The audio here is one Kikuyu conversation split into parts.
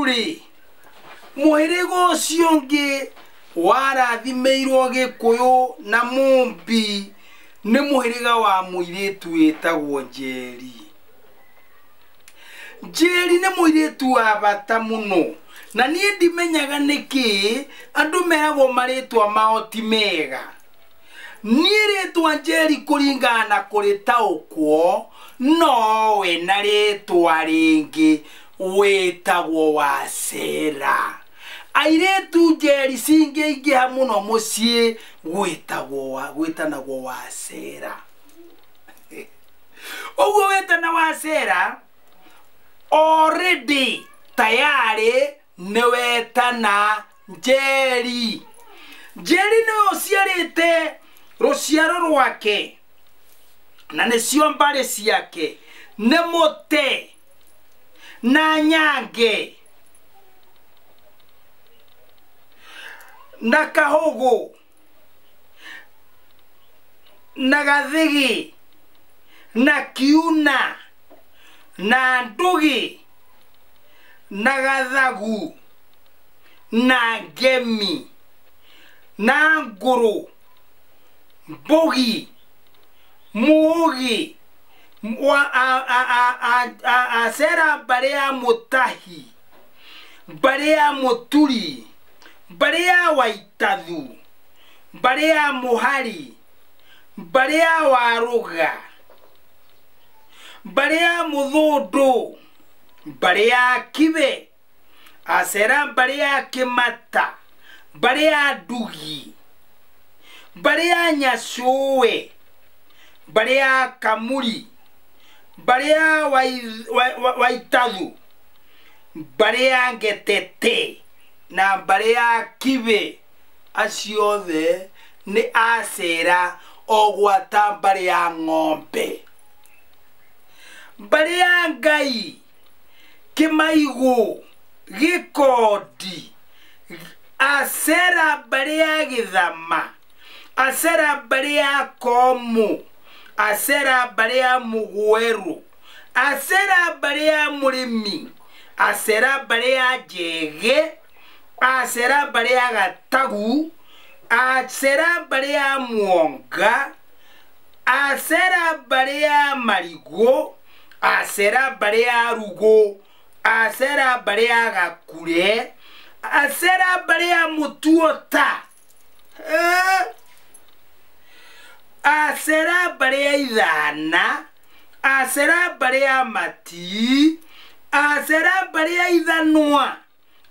Rĩu rĩ, mũhĩrĩga ũcio ũngĩ warathimĩirwo Gĩkũyũ na Mũmbi nĩ mũhĩrĩga wa mũirĩtu wĩtagwo Njeri. Njeri nĩ mũirĩtu wa bata mũno, na niĩ ndimenyaga nĩkĩ andũ meragwo marĩtwa mao ti mega. Niĩ rĩtwa Njeri kũringana na kũrĩtaũkwo nowe na rĩtwa rĩngĩ wĩtagwo Wacera. Airĩtu Njeri cingĩingĩha mũno mũciĩ gwĩtanagwo Wacera. Ũguo wĩtana Wacera already tayari nĩ wetana Njeri. Njeri nĩwe ũciarĩte rũciaro rwake na nĩcio mbarĩ ciake nĩ Mũte na Nyange na Kahũgũ na Gathigi na Kiuna na Ndugi na Gathagu na Ngemi na Ngũrũ Mbugi Mũũgĩ wa Acera mbarĩ ya Mũtahi, mbarĩ ya Mũturi, mbarĩ ya Waitathu, mbarĩ ya Mũhari, mbarĩ ya Warũga, mbarĩ ya Mũthũndũ, mbarĩ ya Kibe, Acera mbarĩ ya Kĩmata, mbarĩ ya Ndugi, mbarĩ ya Nyacũwe, mbarĩ ya Kamuri, mbarĩ ya Waitathu, mbarĩ ya Ngetete na mbarĩ ya Kibe. Acio othe nĩ Acera o gwata mbarĩ ya ng'ombe. Mbarĩ ya Ngai, Kĩmaigũ, Gĩkondi, Acera mbarĩ ya Gĩthama, Acera mbarĩ ya Komũ, Acera mbarĩ ya Mũgwerũ, Acera mbarĩ ya Mũrĩmi, Acera mbarĩ ya Njege, Acera mbarĩ ya Gatagu, Acera mbarĩ ya Mwonga, Acera mbarĩ ya Marigũ, Acera mbarĩ ya Rugũ, Acera mbarĩ ya Gakure, Acera mbarĩ ya Mũtuota, Acera mbarĩ ya Ithana, Acera mbarĩ ya Matii, Acera mbarĩ ya Ithanwa,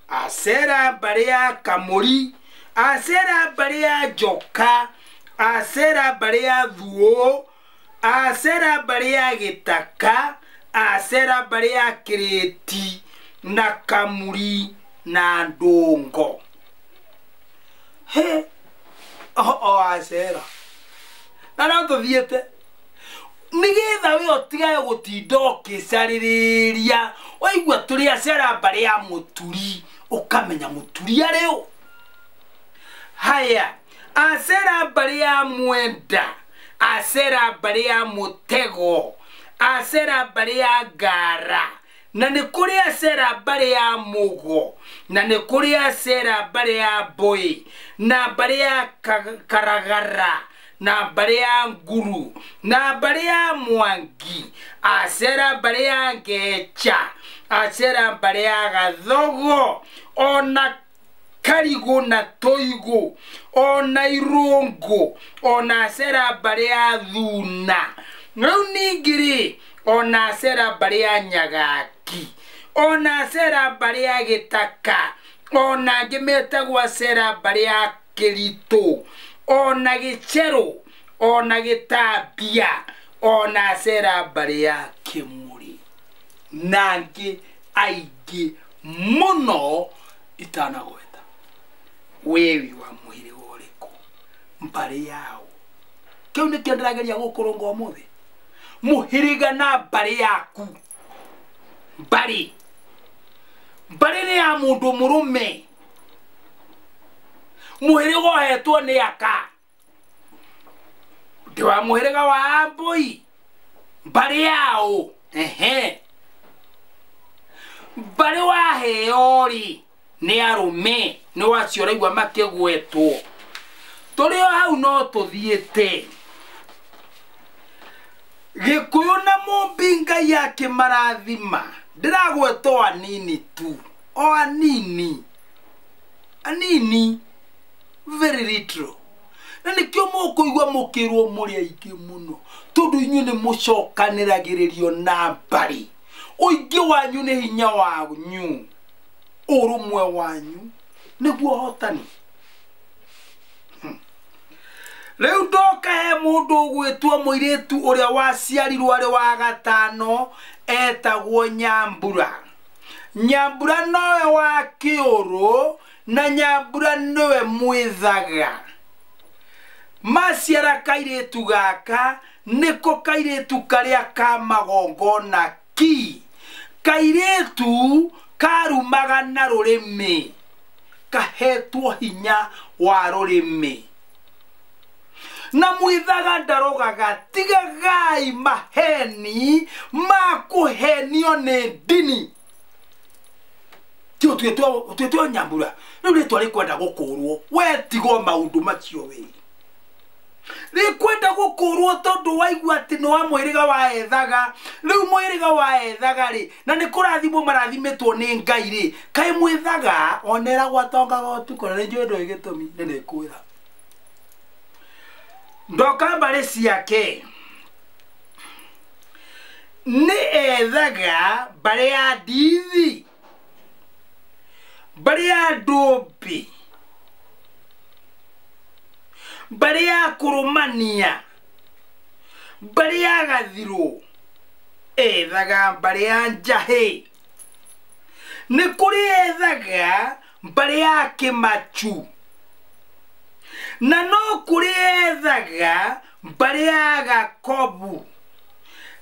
Acera mbarĩ ya Kamũri, Acera mbarĩ ya Njoka, Acera mbarĩ ya Thuo, Acera mbarĩ ya Gĩtaka, Acera mbarĩ ya Kĩrĩti na Kamuri na Ndũngo. He, o Acera na no tũthiĩte nĩgetha we ũtigage gũtinda ũkĩcarĩrĩria. Waigua tũrĩ Acera mbarĩ ya Mũturi, ũkamenya Mũturi arĩ ũ. Haya, Acera mbarĩ ya Mwenda, Acera mbarĩ ya Mũtego, Acera mbarĩ ya Ngara, na nĩ kũrĩ Acera mbarĩ ya Mũgo, na nĩ kũrĩ Acera mbarĩ ya Mbũĩ, na mbarĩ ya Karagara, na mbarĩ ya Nguru, na mbarĩ ya Mwangi, Acera mbarĩ ya Ngecha, Acera mbarĩ ya Gathogo, ona Karigũ na Tũigũ, ona Irũngũ, ona Acera mbarĩ ya Thuna. Rĩu ningĩ rĩ, ona Acera mbarĩ ya Nyagaki, ona Acera mbarĩ ya Gĩtaka, ona angĩ metagwo Acera mbarĩ ya Kĩritũ, ona Gĩcherũ, ona Gĩtambia, ona Acera mbarĩ ya Kĩmũrĩ, na angĩ aingĩ mũno itanagweta. Wewi wa mũhĩrĩga ũrĩkũ? Mbarĩ yao. Kĩu nĩkĩo ndĩrageria gũkũrũnga ũmũthĩ. Mũhĩrĩga na mbarĩ yaku. Mbarĩ. Mbarĩ nĩ ya mũndũ mũrũme. Mũhĩrĩga ũhetwo nĩ aka. Ndĩ wa mũhĩrĩga wa Ambũi. Mbarĩ yao. Ehe. Mbarĩ waheo rĩ nĩ arũme nĩ wacio ũraigua makĩgwetwo. Tũrĩ o hau no tũthiĩte. Gĩkũyũ na Mũmbi Ngai akĩmarathima. Ndĩragweta o anini tu. O anini. Anini. Very little. Na nĩkĩo mũkũigua mũkĩrwo mũrĩ aingĩ mũno. Tondũ inyuĩ nĩ mũcokanĩragĩrĩrio na mbarĩ. Ũingĩ wanyu nĩ hinya wanyu. Ũrũmwe wanyu nĩguo ũhotani. Rĩu ndoka he mũndũ ũgwĩtwo mũirĩtu ũrĩa waciarirwo arĩ wa gatano etagwo Nyambura. Nyambura nowe wa kĩũrũ na Nyambura nĩwe mwĩthaga. Maciara kairĩtu gaka nĩko kairĩtu karĩa ka magongona ki. Kairĩtu karumaga na rũrĩmĩ, kahetwo hinya wa rũrĩmĩ. Na mwithaga ndarogaga. Tigagai maheni ma kũhenio nĩ ndini. Ti ũtuĩtwo Nyambura rĩu rĩtwa rĩkwenda gũkũrwo. We tigwo maũndũ macio we. Rĩkwenda gũkũrwo tondũ waigua atĩ nĩ wa mũhĩrĩga wa ethaga. Rĩu mũhĩrĩga wa ethaga rĩ, na nĩ kũrathimwo marathimĩtwo nĩ Ngai rĩ, kaĩ mwĩthaga ona ĩragwo atongaga ũtukũ na nĩ njũĩ ndũĩ gĩtũmi nĩ nĩngwĩra. Ndoka mbarĩ ciake nĩ ethaga mbarĩ ya Ndithi, mbarĩ ya Ndũmbi, mbarĩ ya Kũrũmania, mbarĩ ya Gathirũ, ethaga mbarĩ ya Njahĩ. Nĩ kũrĩ ethaga mbarĩ ya Kĩmachu, na no kũrĩ ethaga mbarĩ ya Gakobu,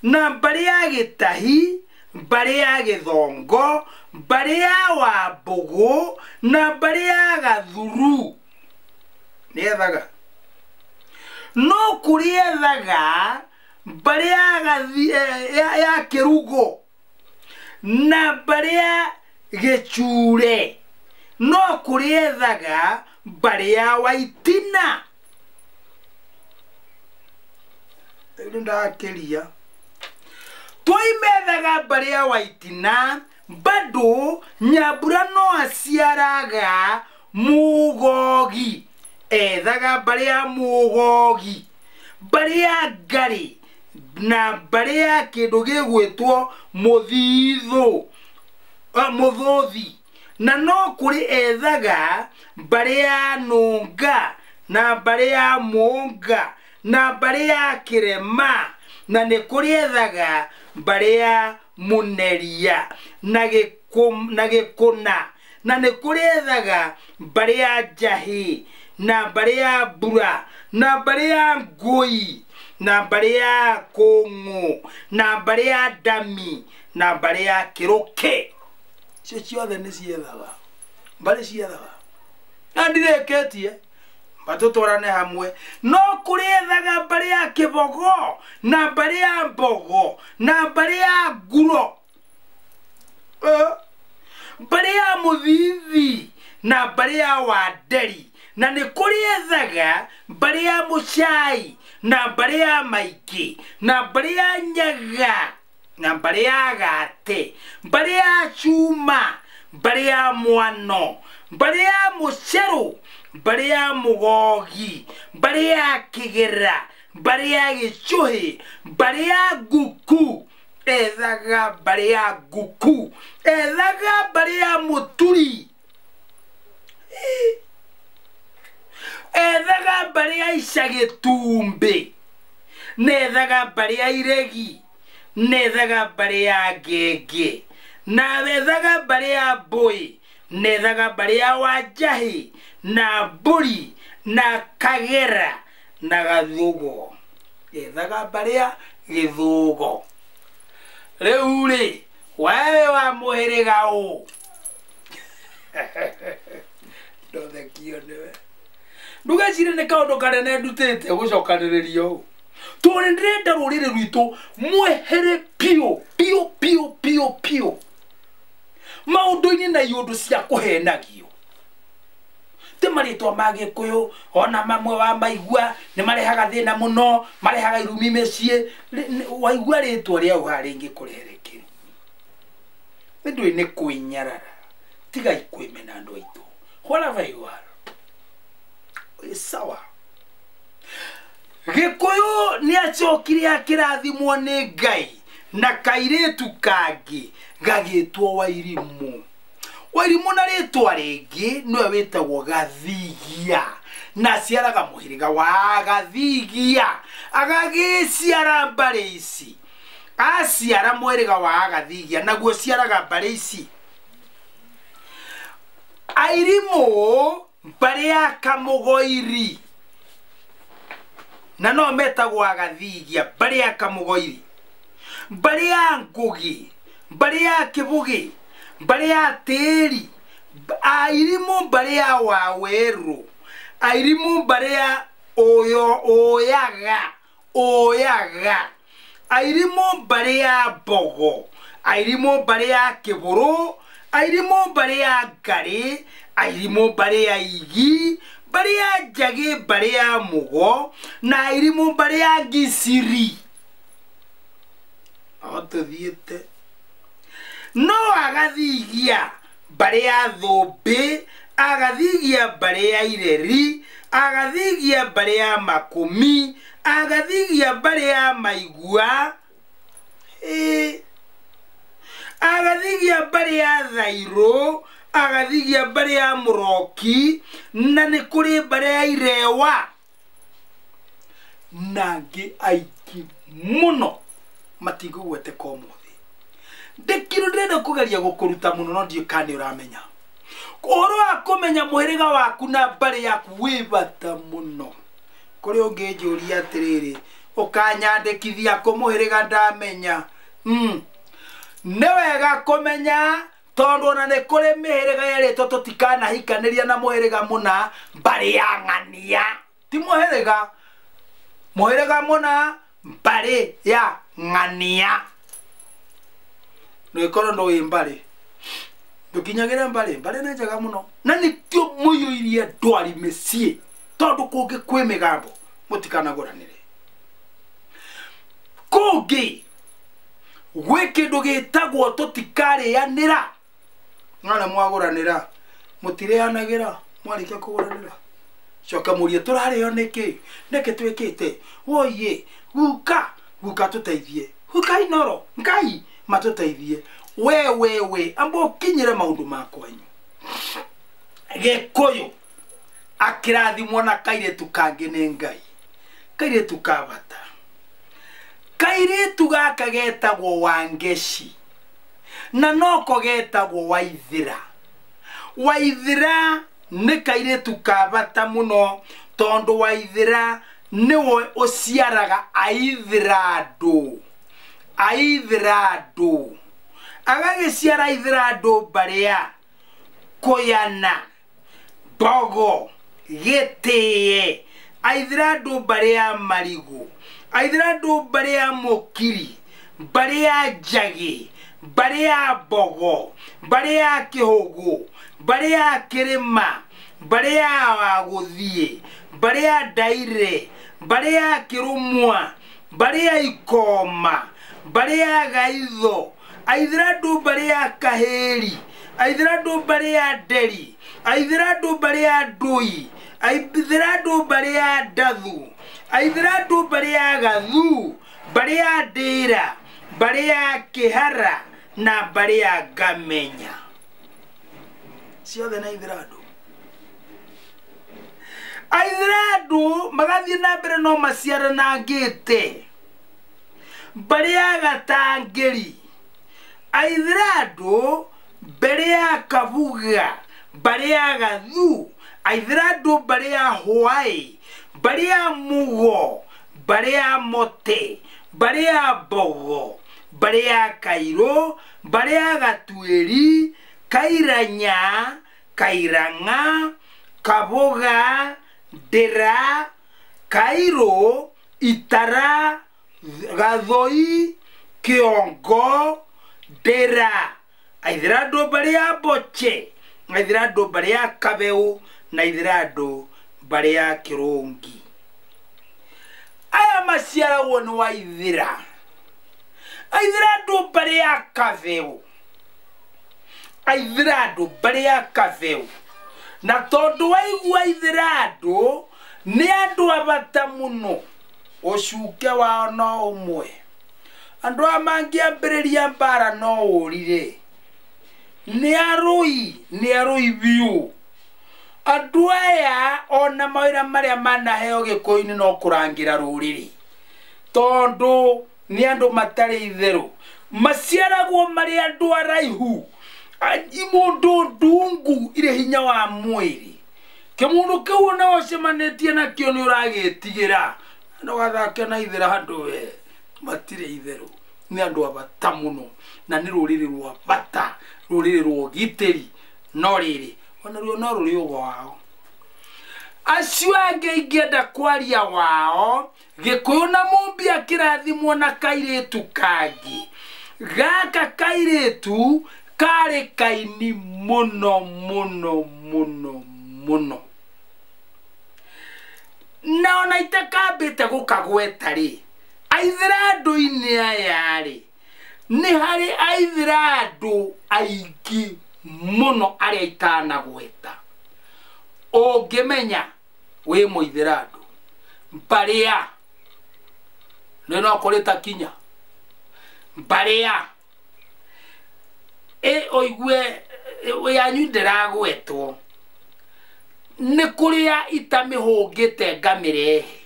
na mbarĩ ya Gĩtahi, mbarĩ ya Gĩthongo, mbarĩ ya Wambũgũ, na mbarĩ ya Gathuru. Nĩ ethaga. No kũrĩ ethaga mbarĩ ya Kĩrugo na mbarĩ ya Gĩcure. No kũrĩ ethaga mbarĩ ya Waitina. Rĩu ndakĩria. Twoimethaga mbarĩ ya Waitina, bado Nyambura no aciaraga Mũgogi. Ethaga mbarĩ ya Mũgogi, mbarĩ ya Ngarĩ, na mbarĩ ya kĩndũ gĩgwĩtwo Mũthithũ, Mũthũthi. Na no kũrĩ ethaga mbarĩ ya Nũnga, na mbarĩ ya Mũnga, na mbarĩ ya Kĩrema, na nĩ kũrĩ ethaga mbarĩ ya Mũneria na Gĩkũna, na nĩ kũrĩ ethaga mbarĩ ya Njahĩ, na mbarĩ ya Mbura, na mbarĩ ya Ngũi, na mbarĩ ya Kũng'ũ, na mbarĩ ya Ndami, na mbarĩ ya Kĩrũkĩ. Icio ciothe nĩ ciethaga. Mbarĩ ciethaga. Na ndirĩkĩtie. Matũtwarane hamwe. No kũrĩ ethaga mbarĩ ya Kĩbogo, na mbarĩ ya Mbogo, na mbarĩ ya Nguro. Mbarĩ ya Mũthithi, na mbarĩ ya Wanderi. Na nĩ kũrĩ ethaga mbarĩ ya Mũcai, na mbarĩ ya Maingĩ, na mbarĩ ya Nyaga, na mbarĩ ya Gate, mbarĩ ya Cuma, mbarĩ ya Mwano, mbarĩ ya Mũcerũ, mbarĩ ya Mũgogi, mbarĩ ya Kĩgera, mbarĩ ya Gĩcũhĩ, mbarĩ ya Nguku. Ethaga mbarĩ ya Nguku, ethaga mbarĩ ya Mũturi, ethaga mbarĩ ya Icagĩtumbĩ, na ethaga mbarĩ ya Iregi, na ethaga mbarĩ ya Ngenge, na ethaga mbarĩ ya Mbũi, na ethaga mbarĩ ya Wanjahĩ, na Mbũri, na Kagera, na Gathugo. Ethaga mbarĩ ya Gĩthũgo. Rĩu rĩ, wewe wa mũhĩrĩga ũ? Ndothekio nĩwe. Ndũgecirie nĩ kaũndũ kanene ndutĩte gũcokanĩrĩria ũũ. Tondũ nĩ ndĩrenda rũrĩrĩ rwitũ mwehere piũ piũ piũ piũ piũ. Maũndũ-inĩ na iũndũ cia kũhenagio. Ti marĩtwa ma Gĩkũyũ ona mamwe wa maigua nĩ marehaga thĩna mũno, marehaga irumi mĩciĩ. Waigua rĩtwa rĩa ũha rĩngĩ kũrehere kĩrumi. Nĩ ndũĩ nĩ kwĩnyarara. Tigai kwĩmena andũ aitũ. Wherever you are. Wĩ sawa. Gĩkũyũ nĩ acokire akĩrathimwo nĩ Ngai na kairĩtu kangĩ gagĩtwo Wairimũ. Wairimũ na rĩtwa rĩngĩ nĩwe wĩtagwo Gathigia, na aciaraga mũhĩrĩga wa Gathigia, agagĩciara mbarĩ ici. Aciara mũhĩrĩga wa Gathigia naguo ciaraga mbarĩ ici. Airimũ mbarĩ ya Kamũgoiri, na no metagwo Agathigia, mbarĩ ya Kamũgoiri. Mbarĩ ya Ngũgĩ, mbarĩ ya Kĩbũgĩ, mbarĩ ya Tĩri, Airimũ mbarĩ ya Wawerũ, Airimũ mbarĩ ya Oyaga, Oyaga, Airimũ mbarĩ ya Mbogo, Airimũ mbarĩ ya Kĩbũrũ, Airimũ mbarĩ ya Ngarĩ, Airimũ mbarĩ ya Igi, mbarĩ ya Njagĩ, mbarĩ ya Mũgo, na Airimũ mbarĩ ya Ngisiri. O tũthiĩte. No Agathigia mbarĩ ya Thũmbĩ, Agathigia mbarĩ ya Ireri, Agathigia mbarĩ ya Makũmi, Agathigia mbarĩ ya Maigua, Agathigia mbarĩ ya Thairũ, Agathigia mbarĩ ya Mũroki, na nĩ kũrĩ mbarĩ ya Irewa. Na angĩ aingĩ mũno matingũgweteka ũmũthĩ. Ndĩkirũ ndĩrenda kũgeria gũkũruta mũno no ndiũĩ kana nĩ ũramenya. Ũhoro wa kũmenya mũhĩrĩga waku na mbarĩ yaku wĩ bata mũno. Kũrĩ ũngĩnjũria atĩrĩrĩ, ũkanyandĩkithia kũ mũhĩrĩga ndamenya. Nĩ wega kũmenya tondũ ona nĩ kũrĩ mĩhĩrĩga yerĩtwo tũtikanahikanĩria na mũhĩrĩga mũna mbarĩ ya ng'ania. Ti mũhĩrĩga, mũhĩrĩga mũna mbarĩ ya ng'ania. Ndũgĩkorwo ndũĩ mbarĩ, ndũkinyagĩre mbarĩ, mbarĩ nĩ njega mũno. Na nĩkĩo mũiyũirie ndwari mĩciĩ, tondũ kũngĩ kwĩ mĩgambo mũtikanagũranĩre. Kũngĩ gwĩ kĩndũ gĩtagwo tũtikarĩanĩra. Ng'ana mwagũranĩra, mũtirĩanagĩra, mwarĩkia kũgũranĩra. Coka mũrie tũrarĩo nĩkĩ? Nĩkĩ twĩkĩte? Woiye, guka, guka tũteithie. Guka inoro, Ngai matũteithie. We we we, amba ũkinyĩre maũndũ ma kwanyu. Gĩkũyũ akĩrathimwo na kairĩtu kangĩ nĩ Ngai. Kairĩtu ka bata. Kairĩtu gaka getagwo Wangeci, na noko getagwo Waithĩra. Waithĩra nĩ kairĩtu ka bata mũno tondũ Waithĩra nĩwe ũciaraga Aithĩrandũ. Aithĩrandũ agagĩciara Aithĩrandũ mbarĩ ya Kũyana, Mbogo, Gĩtĩe, Aithĩrandũ mbarĩ ya Marigũ, Aithĩrandũ mbarĩ ya Mũkiri, mbarĩ ya Njagĩ, mbarĩ ya Mbogo, mbarĩ ya Kĩhũgũ, mbarĩ ya Kĩrĩma, mbarĩ ya Wagũthiĩ, mbarĩ ya Ndaire, mbarĩ ya Kĩrũmwa, mbarĩ ya Ikoma, mbarĩ ya Gaitho, Aithĩrandũ mbarĩ ya Kahĩri, Aithĩrandũ mbarĩ ya Nderi, Aithĩrandũ mbarĩ ya Ndũi, Aithĩrandũ mbarĩ ya Ndathu, Aithĩrandũ mbarĩ ya Gathu, mbarĩ ya Ndĩra, mbarĩ ya Kĩhara na mbarĩ ya Ngamenya. Ciothe nĩ Aithĩrandũ. Aithĩrandũ magathiĩ na mbere no maciaranangĩte. Mbarĩ ya Gatangĩri, Aithĩrandũ mbere ya Kabuga, mbarĩ ya Gathu, Aithĩrandũ mbarĩ ya Hwaĩ, mbarĩ ya Mugo, mbarĩ ya Mote, mbarĩ ya Mbogo, mbarĩ ya Kairũ, mbarĩ ya Gatuĩri, Kairanya, Kairang'a, Kabuga, Ndĩra, Kairũ, Itara, Gathoi, Kĩongo, Ndĩra, Aithĩra andũ mbarĩ ya Mboche, aithĩra andũ mbarĩ ya Kabeu, na aithĩra andũ mbarĩ ya Kĩrũngi. Aya maciaragwo nĩ Waithĩra. Aithĩra andũ mbarĩ ya Kabeu, aithĩra andũ mbarĩ ya Kabeu. Na tondũ waigua aithĩra andũ nĩ andũ a bata mũno, ũcuke wao no ũmwe. Andũ aya mangĩambĩrĩria mbara no ũrire. Nĩ arũi, nĩ arũi biũ. Andũ aya ona mawĩra marĩa manaheo Gĩkũyũ-inĩ no kũrangĩra rũrĩrĩ, tondũ nĩ andũ matarĩ itherũ. Maciaragwo marĩ andũ araihu, mũndũ ndungu irĩ hinya wa mwĩrĩ. Kĩmũndũ kĩu ona ũcemanĩtie nakĩo nĩ ũragĩtigĩra. Ndũgathake na ithĩra andũ we, matirĩ itherũ. Nĩ andũ a bata mũno, na nĩ rũrĩrĩ rwa bata, rũrĩrĩ rwa ũgitĩri. No rĩrĩ, ona ruo no rũrĩ ũgo wao. Acio angĩ ingĩenda kwaria wao, Gĩkũyũ na Mũmbi akĩrathimwo na kairĩtu kangĩ. Gaka kairĩtu karĩ kaini mũno mũno mũno mũno. Na ona itakambĩte gũkagweta rĩ, aithĩra andũ-inĩ aya rĩ, nĩ harĩ aithĩra andũ aingĩ mũno arĩa itanagweta. Ũngĩmenya wĩ mũithĩra andũ mbarĩa nĩ no kũrĩ ta kinya mbarĩa ĩ ũigue yanyu ndĩragwetwo nĩ kũrĩa itamĩhũngĩte ngamĩrehe.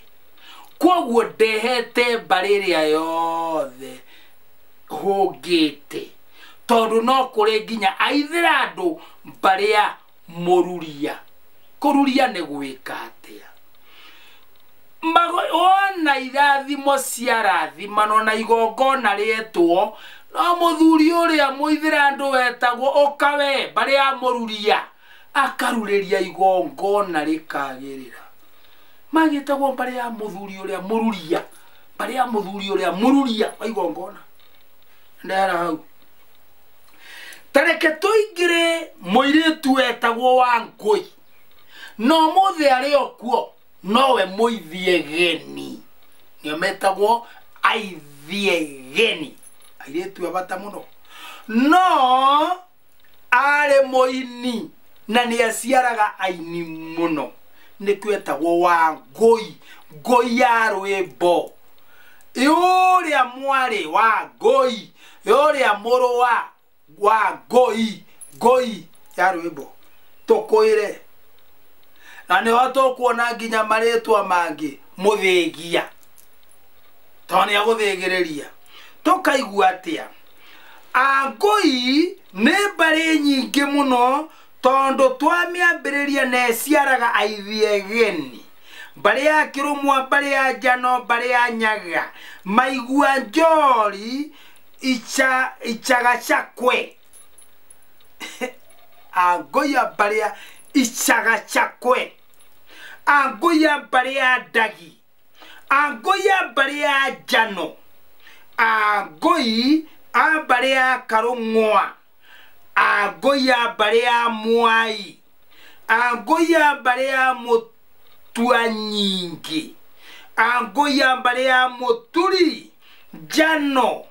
Kwoguo ndehete mbarĩ ĩrĩa yothe hũngĩte, tondũ no kũrĩ nginya aithĩra andũ mbarĩa mũruria. Kũruria nĩ gwĩka atĩa? Wona irathimo ciarathimano na igongona rĩetwo, no mũthuri ũrĩa mũithĩra andũ wetagwo ũkawe mbarĩ ya mũruria akarurĩria igongona rĩkagĩrĩra. Magĩtagwo mbarĩ ya mũthuri ũrĩa mũruria, mbarĩ ya mũthuri ũrĩa mũruria wa igongona. Ndera hau. Tareke tũingĩre mũirĩtu wetagwo Wangũi. No mũthĩ arĩ o kuo, nowe mũithiegeni. Nĩo metagwo aithiegeni, airĩtu a bata mũno. No arĩ mũini na nĩ aciaraga aini mũno. Nĩkĩo etagwo Wangũi, ngũi ya rwĩmbo. Ũrĩa mwarĩ wa ngũi, ũrĩa mũrũ wa Wangũi, ngũi ya rwĩmbo. Tũkwĩre. Na nĩho tũkuona nginya marĩtwa mangĩ, mũthĩgia, tondũ nĩ agũthĩgĩrĩria. Tũkaigua atĩa? Angũi nĩ mbarĩ nyingĩ mũno, tondũ twamĩambĩrĩria na ĩciaraga aithiegeni. Mbarĩ ya Kĩrũmwa, mbarĩ ya Njano, mbarĩ ya Nyaga, maigua njori, Ichagacakwe. Angũi a mbarĩ ya Ichagacakwe. Angũi a mbarĩ ya Ndagi, angũi a mbarĩ ya Njano, angũi a mbarĩ ya Karũng'wa, angũi a mbarĩ ya Mwai, angũi a mbarĩ ya Mũtuanyingĩ, angũi a mbarĩ ya Mũturi, Njano,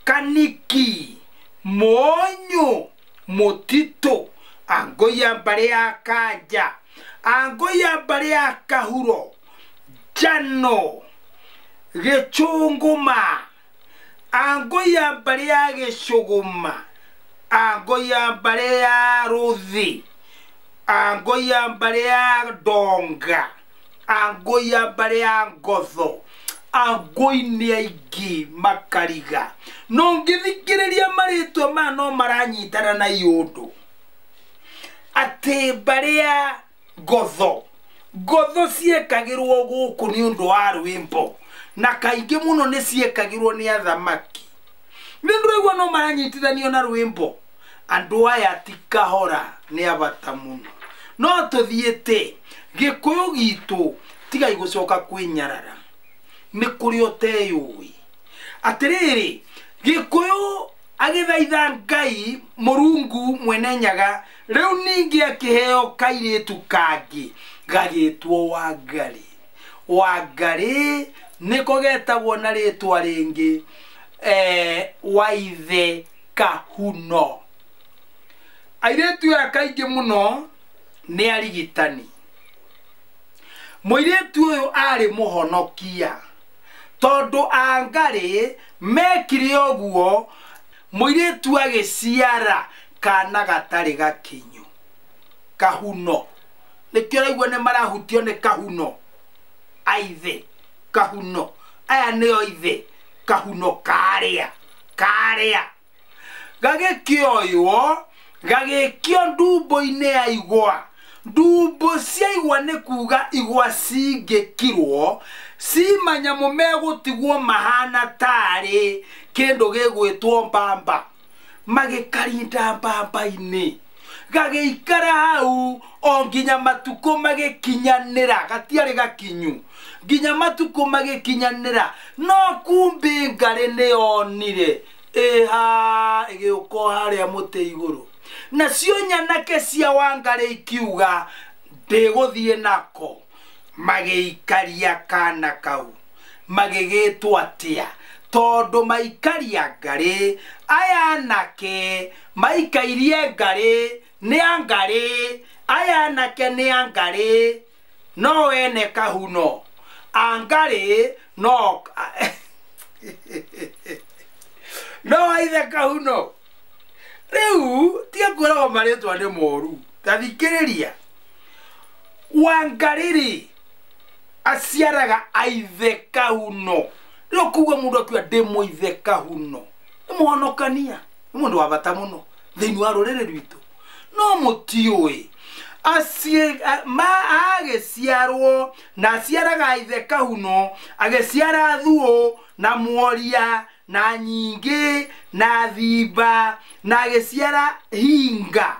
Kaniki, Mũnyũ, Mũtitũ, angũi a mbarĩ ya Kanja, angũi a mbarĩ ya Kahuro, Njano, Gĩchũngũma, angũi a mbarĩ ya Gĩcũgũma, angũi a mbarĩ ya Rũthi, angũi a mbarĩ ya Ndonga, angũi a mbarĩ ya Ngotho. Angũi nĩ aingĩ makariga. No ũngĩthikĩrĩria marĩtwa maya no maranyitana na iũndũ. Atĩ mbarĩ ya Ngotho, Ngotho ciekagĩrwo gũkũ nĩ ũndũ wa rwĩmbo, na kaingĩ mũno nĩ ciekagĩrwo nĩ athamaki. Nĩ ndĩraigua no maranyitithanio na rwĩmbo. Andũ aya ti kahora, nĩ a bata mũno. No tũthiĩte Gĩkũyũ gitũ tigai gũcoka kwĩnyarara. Nĩ kũrĩ ũteyũĩ. Atĩrĩrĩ, Gĩkũyũ Agĩthaitha Ngai Mũrungu mwene Nyaga rĩu ningĩ akĩheo kairĩtu kangĩ gagĩtwo Wangarĩ. Wangarĩ nĩko getagwo na rĩtwa rĩngĩ Waithe Kahuno. Airĩtu aya kaingĩ mũno nĩ arigitani. Mũirĩtu ũyũ arĩ mũhonokia tondũ Angarĩ mekire ũguo mũirĩtu agĩciara kana gatarĩ gakinyu Kahuno. Nĩkĩo ũraigua nĩ marahutio nĩ Kahuno. Aithe Kahuno aya nĩo ithe Kahuno karĩa karĩa gagĩkĩoywo gagĩkio ndumbo-inĩ ya igwa. Ndumbo cia igwa nĩ kuga igwa cingĩkirwo ci manyamũ megũtigwo mahana tarĩ kĩndũ gĩgwĩtwo mbamba. Magĩkarinda mbamba-inĩ gagĩikara hau o nginya matukũ magĩkinyanĩra, gatiarĩ gakinyu nginya matukũ magĩkinyanĩra. No kumbi Ngarĩ nĩyonire ĩha ĩgĩũka harĩa mũtĩ igũrũ. Nacio nyanake cia Wangarĩ ikiuga ndĩgũthiĩ nako. Magĩikaria kana kau magĩgĩtwo atĩa? Tondũ maikaria Ngarĩ aya anake maikairie Ngarĩ nĩ Angarĩ aya anake nĩ Angarĩ no wene Kahuno Angarĩ no no aithe Kahuno. Rĩu tiga kwĩragwo marĩtwa nĩ moru, ta thikĩrĩria. Wangarĩ rĩ aciaraga aithe Kahuno. Rĩu kuga mũndũ akiuga ndĩ mũithe Kahuno nĩ mũhonokania, nĩ mũndũ wa bata mũno thĩinĩ wa rũrĩrĩ rwitũ. No mũtiũĩ agĩciarwo na aciaraga aithe Kahuno, agĩciara Thuũ na Mworia na Nyingĩ na Thimba na agĩciara Hinga.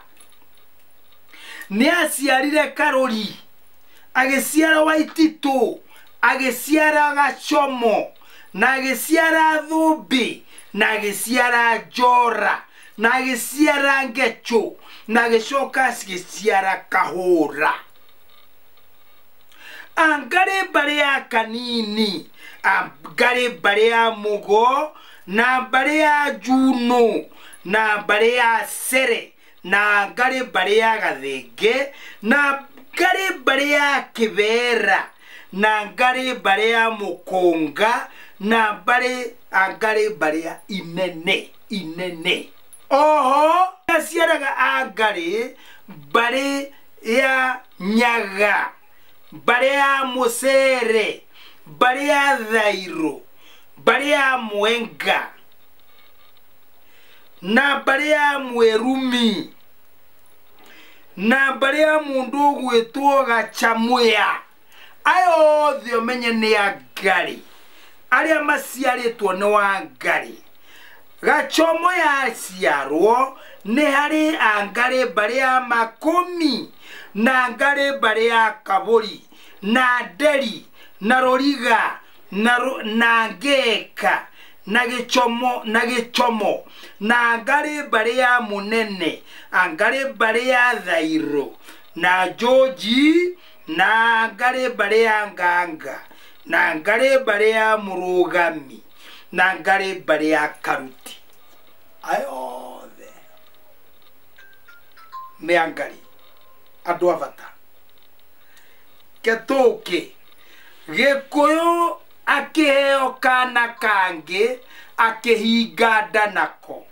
Nĩ aciarire Karũri, agĩciara Waititũ, agĩciara Gachomo na agĩciara Thũmbĩ na agĩciara Njora na agĩciara Ngechũ na agĩcoka agĩciara Kahũra. Angarĩ mbarĩ ya Kanini, Angarĩ mbarĩ ya Mũgo na mbarĩ ya Junũ na mbarĩ ya Cere na Ngarĩ mbarĩ ya Gathenge na Ngarĩ mbarĩ ya Kĩbera na Ngarĩ mbarĩ ya Mũkũnga na mbarĩ Angarĩ mbarĩ ya Inene Inene. Oho aciaraga Angarĩ mbarĩ ya Nyaga, mbarĩ ya Mũcere, mbarĩ ya Thairũ, mbarĩ ya Mwenga na mbarĩ ya Mwerumi na mbarĩ ya mũndũ ũgwĩtwo Gachamũya. Aya othe ũmenye nĩ Angarĩ arĩa maciarĩtwo nĩ Wangarĩ. Gachomo yaciarwo nĩ harĩ Angarĩ mbarĩ ya Makũmi na Ngarĩ mbarĩ ya Kabũri na Nderi na Rũriga na Ngeka na Gĩchomo na Gĩchomo na Ngarĩ mbarĩ ya Mũnene, Angarĩ mbarĩ ya Thairũ na Njoji na Ngarĩ mbarĩ ya Nganga na Ngarĩ mbarĩ ya Mũrũgami na Ngarĩ mbarĩ ya Karuti. Aya othe nĩ Angarĩ andũ a bata. Ketũkĩ Gĩkũyũ akĩheo kana kangĩ akĩhinga nda nako.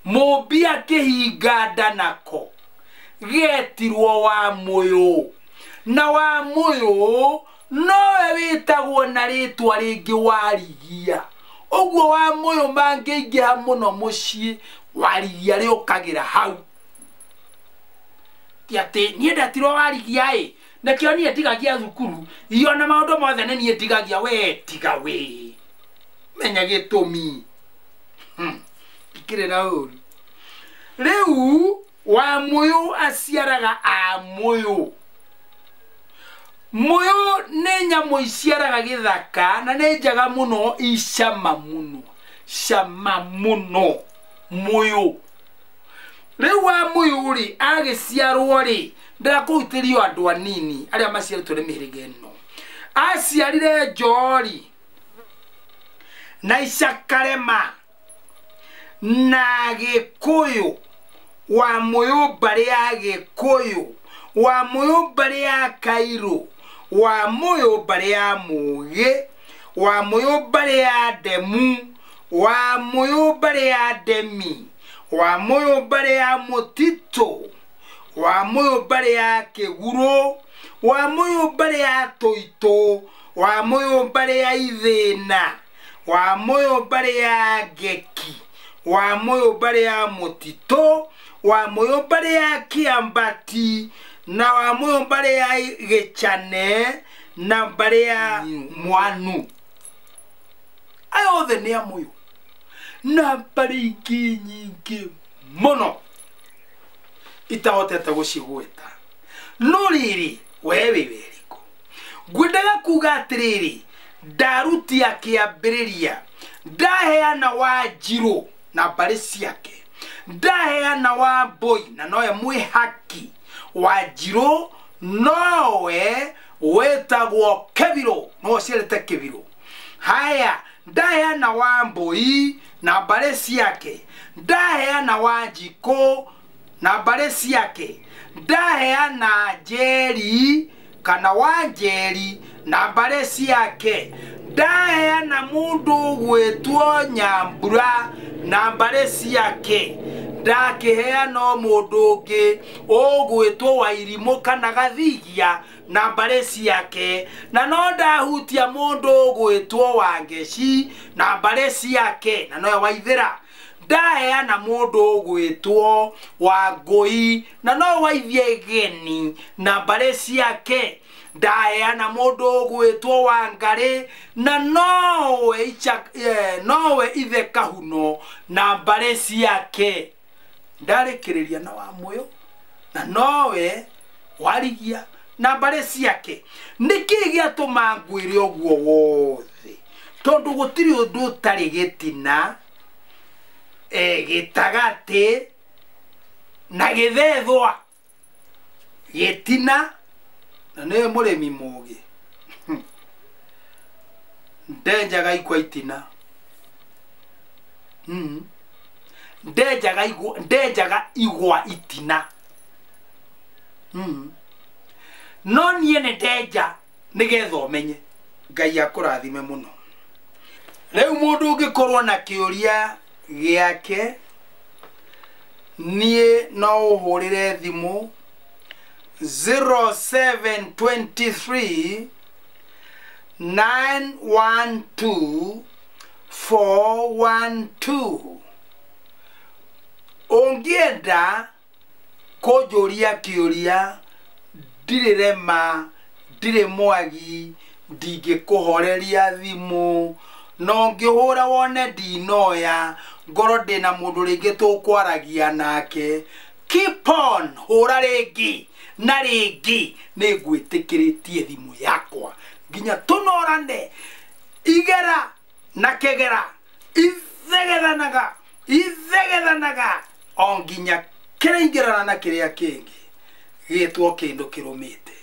Mũmbi akĩhinga nda nako getirwo Wamũyũ. Na Wamũyũ nowe wĩtagwo na rĩtwa rĩngĩ Warigia. Ũguo Wamũyũ mangĩingĩha mũno mũciĩ Warigia rĩũkagĩra hau. Ti atĩ niĩ ndetirwo Warigia ĩ, nĩkĩo niĩ ndigagia thukuru iyo na maũndũ mothe nĩ niĩ ndigagia. We tiga we menya gĩtũmi ndikĩrĩ na ũru. Rĩu Wamũyũ aciaraga Amũyũ. Mũyũ nĩ nyamũ iciaraga gĩthaka na nĩ njega mũno, icama mũno, cama mũno. Mũyũ. Rĩu wa Mũyũ rĩ agĩciarwo rĩ ndĩrakũhutĩrio andũ anini arĩa maciarĩtwo nĩ mĩhĩrĩga ĩno. Aciarire Njoori na Icakarema na Gĩkũyũ, wa Mũyũ mbarĩ ya Gĩkũyũ, wa Mũyũ mbarĩ ya Kairũ, wa Mũyũ mbarĩ ya Mũgĩ, wa Mũyũ mbarĩ ya Ndemu, wa Mũyũ mbarĩ ya Ndemi, wa Mũyũ mbarĩ ya Mũtitũ, wa Mũyũ mbarĩ ya Kĩgurũ, wa Mũyũ mbarĩ ya Tũitũ, wa Mũyũ mbarĩ ya Ithĩna, wa Mũyũ mbarĩ ya Ngeki, wa Mũyũ mbarĩ ya Mũtitũ, wa Mũyũ mbarĩ ya Kĩambati, na wa Mũyũ mbarĩ ya Gĩchane, na mbarĩ ya Mwanu. Aya othe nĩ a Mũyũ na mbarĩ ingĩ nyingĩ mũno itahotete gũcigweta. No rĩrĩ we wĩ werĩkũ? Ngwendaga kuga atĩrĩrĩ, ndarutia kĩambĩrĩria, ndaheana wa Njirũ na mbarĩ ciake, ndaheana wa Mbũi na nowe mwĩhaki wa Njirũ, nowe wĩtagwo Kĩbirũ, nowe ũciarĩte Kĩbirũ. Haya, ndaheana wa Mbũi na mbarĩ ciake, ndaheana wa Njikũ na mbarĩ ciake, ndaheana Njeri kana wa Njeri na mbarĩ ciake, ndaheana mũndũ ũgwĩtwo Nyambura na mbarĩ ciake, ndakĩheana mũndũ ũngĩ ũgwĩtwo Wairimũ kana Gathigia na mbarĩ ciake, na no ndahutia mũndũ ũgwĩtwo Wangeci na mbarĩ ciake, na nowe Waithĩra. Ndaheana mũndũ ũgwĩtwo Wangũi na no Waithie Geni na mbarĩ ciake, ndaheana mũndũ ũgwĩtwo Wangarĩ na nowe nowe ithe Kahuno na mbarĩ ciake. Ndarĩkĩrĩria na wa Mũyũ na nowe Warigia na mbarĩ ciake. Nĩkĩ gĩatũma ngwĩre ũguo wothe? Tondũ gũtirĩ ũndũ ũtarĩ gĩtina, gĩtagatĩ na gĩthethwa. Gĩtina na nĩ mũrĩmi mũgĩ ndenjaga ikwa itina, ndenjaga igwa itina, no niĩ nĩ ndenja nĩgetha ũmenye. Ngai akũrathime mũno. Rĩu mũndũ ũngĩkorwo na kĩũria gĩake, niĩ no ũhũrĩre thimũ 0723 912 412. Ũngĩenda kũnjũria kĩũria, ndirĩ rema, ndirĩ mwagi, ndingĩkũhoreria thimũ, no ngĩhũra wone ndinoya, ngorwo ndĩna mũndũ rĩngĩ tũkwaragia nake. Keep on, hũra rĩngĩ na rĩngĩ, nĩ ngwĩtĩkĩrĩtie thimũ yakwa nginya tũnorane. Igera na kĩgera ithegethanaga, ithegethanaga o nginya kĩraingĩrana na kĩrĩa kĩngĩ gĩtwo kĩndũ kĩrũmĩte.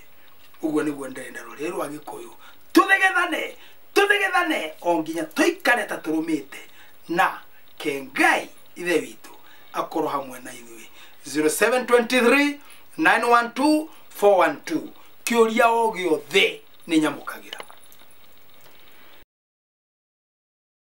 Ũguo nĩguo ndĩrenda rũrĩrĩ rwa Gĩkũyũ tũthegethane, tũthegethane o nginya tũikare ta tũrũmĩte, na Kengai ithe witũ akorwo hamwe na ithuĩ. 0723 912 412. Kĩũria o gĩothe nĩ nyamũkagĩra.